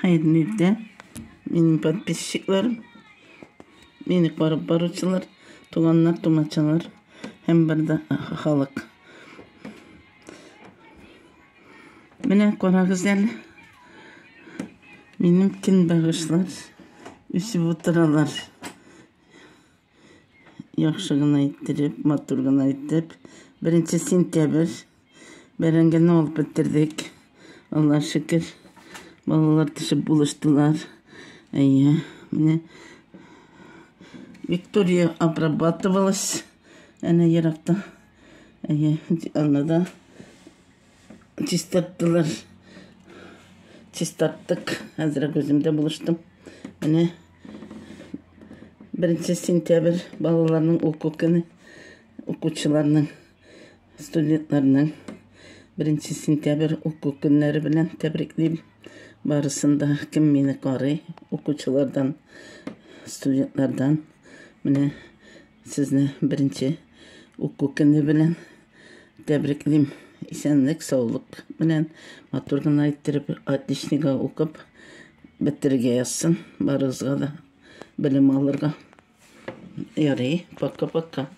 Хәерле иртә, минем подписчикларым, мине карап баручылар, туганнар, тумачалар һәм бар да халык. Менә карагыз әле. Минем көнбагышлар үсеп утыралар. Яхшы гына иттереп, матур гына итеп. Беренче сентябрь. Бәрәңгене алып бетердек. Алла шөкер. Балалар төшеп булыштылар. Әйе, менә Виктория обрабатывалась. Әнә еракта. Әйе, аны да чистарттылар. Чистарттык. Әзрәк үзем дә булыштым. Менә беренче сентябрь балаларның уку көне, укучыларның, студентларның беренче сентябрь уку көннәре белән тәбриклим. Барысын да, кем мине карый, укучылардан, студентлардан. Менә Сезне беренче уку көне белән тәбриклим. Исәнлек, саулык белән матур гына иттереп отличнига укып бетерергә язсын барыгызга да белем алырга. Ярый, пока-пока.